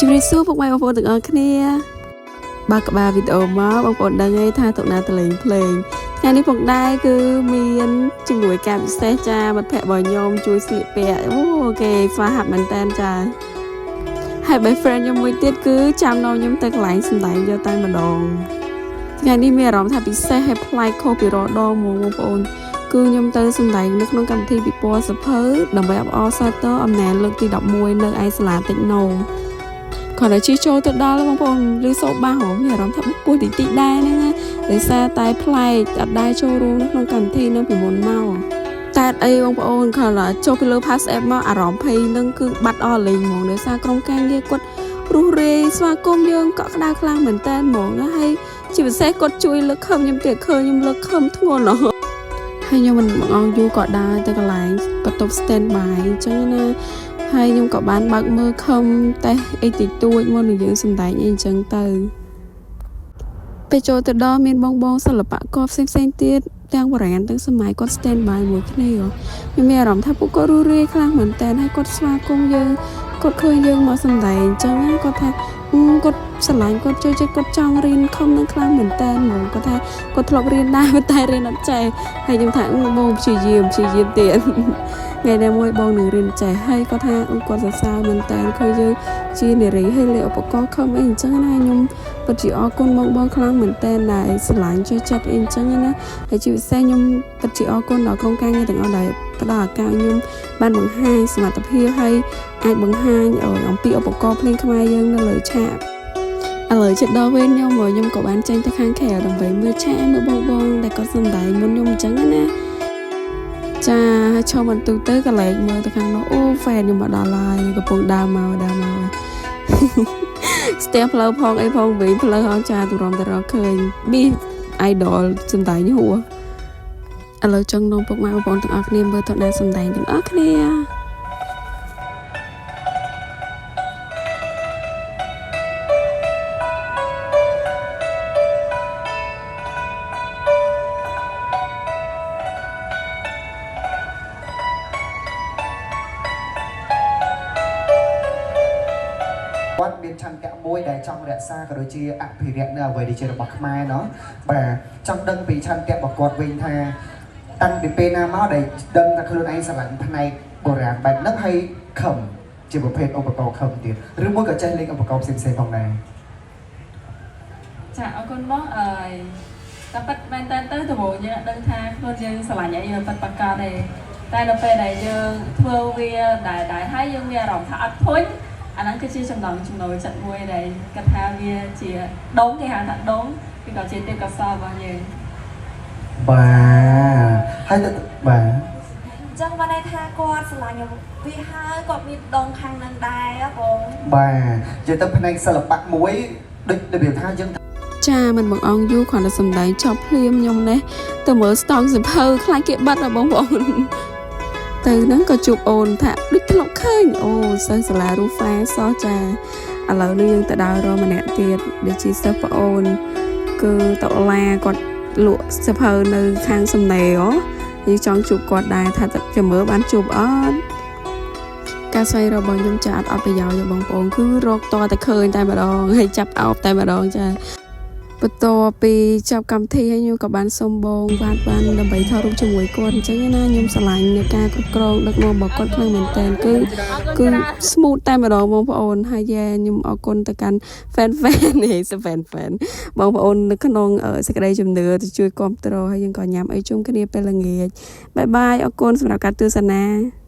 ជំរាបសួរពុកម៉ែបងប្អូនទាំងអស់គ្នាបើកក្បាលវីដេអូមកបងប្អូនដឹងហើយថាតុណាតលេងភ្លេងថ្ងៃនេះផងដែរគឺមានជំនួយការពិសេសចាមិត្តភ័ក្តិរបស់ខ្ញុំជួយស្លៀកពាក់អូគេស្វាហាប់មែនតើចាហើយ best friend ខ្ញុំមួយទៀតគឺចាំនាំខ្ញុំទៅកន្លែងសម្ដែងយកតែម្ដងថ្ងៃនេះមានអារម្មណ៍ថាពិសេសហើយប្លែកខុសពីរាល់ដងហ្មងបងប្អូនគឺខ្ញុំទៅសម្ដែងនៅក្នុងកម្មវិធីពិព័រណ៍សភៅដើម្បីអបអរសាទរអំណានលើកទី11នៅឯសាលាតិចណូ គ្រាន់តែជិះចូលទៅដល់បងប្អូនឬសូបាសហងមានអារម្មណ៍ថាបុកពោះតិចតិចដែរហ្នឹងណាដោយសារតែប្លែកអត់ដែរចូលរួមនៅក្នុងកម្មវិធីនឹងពីមុនមកតែអីបងប្អូនគ្រាន់តែចុះពីលើ pass app មកអារម្មណ៍ភ័យនឹងគឺបាត់អស់លេងហ្មងដោយសារក្រុមការងារគាត់រុះរាយស្វាគមន៍យើងកក់ក្ដៅខ្លាំងមែនតើហ្មងណាហើយជាពិសេសគាត់ជួយលើកខឹមខ្ញុំទៀតឃើញខ្ញុំលើកខឹមធ្ងន់ហ៎ហើយខ្ញុំមិនបងអង្គយូរក៏ដើរទៅកន្លែងបន្ទប់ stand by អញ្ចឹងណា ហើយខ្ញុំក៏បានបើកមើលខំតេស្តអីតិចតួចមុននឹងយើងសម្ដែងអីអញ្ចឹងទៅពេលចូលទៅដល់មានបងបងសិល្បករផ្សេងផ្សេងៗទៀតទាំងបុរាណទាំងសម័យគាត់ stand by មួយគ្នាខ្ញុំមានអារម្មណ៍ថាពួកគាត់រួសរាយខ្លាំងមែនតើហើយគាត់ស្វាគមន៍យើងគាត់ឃើញយើងមកសម្ដែងអញ្ចឹងណាគាត់ថាអឺគាត់ស្រឡាញ់គាត់ចូលចិត្តគាត់ចង់រៀនខំនឹងខ្លាំងមែនតើហ្មងគាត់ថាគាត់ធ្លាប់រៀនដែរប៉ុន្តែរៀនអត់ចេះហើយខ្ញុំថាអឺបងព្យាយាមព្យាយាមទៀត ថ្ងៃណាមួយបងនឹងរៀនចេះហើយគាត់ថាអូគាត់សរសើរមែនតើឃើញយើងជានារីហើយលេខឧបករណ៍ខំអីអញ្ចឹងណាខ្ញុំពិតជាអរគុណបងបងខ្លាំងមែនតើដែលស្រឡាញ់ចូលចិត្តអីអញ្ចឹងណាហើយជាពិសេសខ្ញុំពិតជាអរគុណដល់ក្រុមការងារទាំងអស់ដែលផ្ដល់ឱកាសឲ្យខ្ញុំបានបង្ហាញសមត្ថភាពហើយអាចបង្ហាញឲ្យអំពីឧបករណ៍ភ្លេងខ្មែរយើងនៅលើឆាកឥឡូវចិត្តដល់វេនខ្ញុំមកខ្ញុំក៏បានចេញទៅខាងក្រៅដើម្បីមើលឆាកមើលបងបងដែលគាត់សម្ដែងមុនខ្ញុំអញ្ចឹងណា ចាហើយឈរបន្ទូទៅក៏លែកមើលទៅខាងនោះអូ fan ខ្ញុំមកដល់ហើយកំពុងដើរមកដើរមក ស្ទះផ្លូវផងអីផងវិញផ្លូវហងចាទម្រាំតែរកឃើញប៊ី idol សំដែងហួរឥឡូវចង់នាំពុកម៉ែបងប្អូនទាំងអស់គ្នាមើលទៅដល់សំដែងទាំងអស់គ្នា គាត់មានឆន្ទៈមួយដែលចង់រក្សាក៏ដូចជាអភិរក្សនៅអ្វីដែលជារបស់ខ្មែរเนาะបាទចង់ដឹងពីឆន្ទៈរបស់គាត់វិញថាតាំងពីពេលណាមកដែលដឹងថាខ្លួនឯងស្រឡាញ់ផ្នែកបុរាណបែបហ្នឹងហើយខំជាប្រភេទឧបករណ៍ខំទៀតឬមួយក៏ចេះលេងឧបករណ៍ផ្សេងៗផងដែរ ចាអរគុណបងអើយតែប៉ិតមែនតើទៅដំបូងយើងអត់ដឹងថាខ្លួនយើងស្រឡាញ់អីពិតប្រាកដទេតែដល់ពេលដែលយើងធ្វើវាដែលដែលហើយយើងមានអារម្មណ៍ថាអត់ធុញអាហ្នឹងគឺជាចំណងចំណូលចិត្តមួយដែលគាត់ថាវាជាដងគេហៅថាដងគឺក៏ជាទេពកោសល្យរបស់យើង បាទហើយទៅបាទ អញ្ចឹងបានន័យថាគាត់ស្រឡាញ់វាហើយគាត់មានដងខាងនឹងដែរហ៎បង បាទនិយាយទៅផ្នែកសិល្បៈមួយដូចរបៀបថាយើង ចាមិនបងអង្គយូរគ្រាន់តែសំដែងចប់ភ្លាមខ្ញុំនេះទៅមើលស្តង់សិភៅខ្លាចគេបាត់ហ៎បងប្អូនទៅហ្នឹងក៏ជួបអូនថាដូចធ្លាប់ឃើញអូសិស្សសាលារូហ្វាសោះចាឥឡូវនេះយើងទៅដើររកម្នាក់ទៀតដូចជាសិស្សប្អូន គឺតូឡាគាត់លក់សិភៅនៅខាងសំណេរហ៎យើងចង់ជួបគាត់ដែរថាចាំមើលបានជួបអត់ការស្វែងរករបស់ខ្ញុំចាអត់អត់ប្រយោជន៍ទេបងប្អូនគឺរកតតែឃើញតែម្ដងហើយចាប់អោបតែម្ដងចា បន្ទាប់ពីចាប់កម្មវិធីហើយខ្ញុំក៏បានសុំបងបានបានដើម្បីថតរូបជាមួយគាត់អញ្ចឹងណាខ្ញុំស្រឡាញ់ในការគ្រប់គ្រងដឹកនាំរបស់គាត់ខ្លាំងមែនតើគឺគឺ smooth តែម្ដងបងប្អូនហើយយ៉ែខ្ញុំអរគុណទៅកាន់ fan fan នេះ fan fan បងប្អូននៅក្នុងសេចក្តីជំនឿទៅជួយគ្រប់គ្រងហើយយើងក៏ញ៉ាំអីជុំគ្នាពេលល្ងាច bye bye អរគុណសម្រាប់ការទស្សនា